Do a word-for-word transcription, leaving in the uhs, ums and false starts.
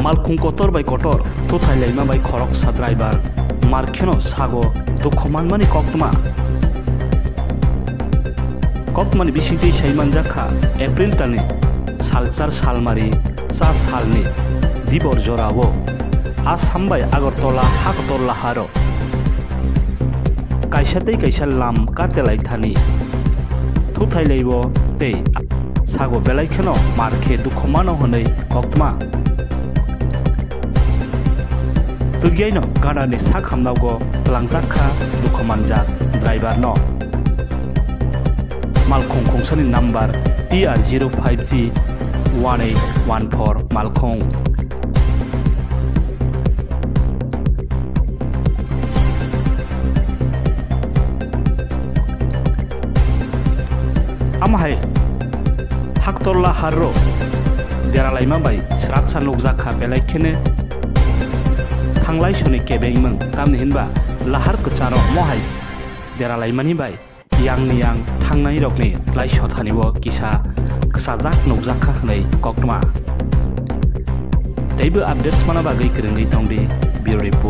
Malkhung kotor bai kotor thuthai laima bai khoroksa driver mar kheno sago dukhu manmani koktwma. Koktwmani bisingtwi sai manjak kha, April talni salchar salmari cha salni dibor jorao Assam bai Agartala ha kotor laharo kaisa tei kaisa lam katelai thani thuthai laibo tei sago belai kheno mar khe dukhu mano hwnwi koktwma. Tugyaino gadarni sak hamnaogo twlangjak kha dukhu manjak driver no. Malkhung khungsani number T R zero five G one eight one four malkhung. Amo hai Haktorla harro deralaima bai srapsa nukjak kha, belai kheno thanglai soni kebengmung, tamni hinba lahar kwcharo mohai deralaimani bai yangni yang thangnai rokni lai sothani o kisa kwchajak nukjak kha hwnwi koktwma. Teibo updates mana bagwi kwrwngwi tongdi Bureau Report.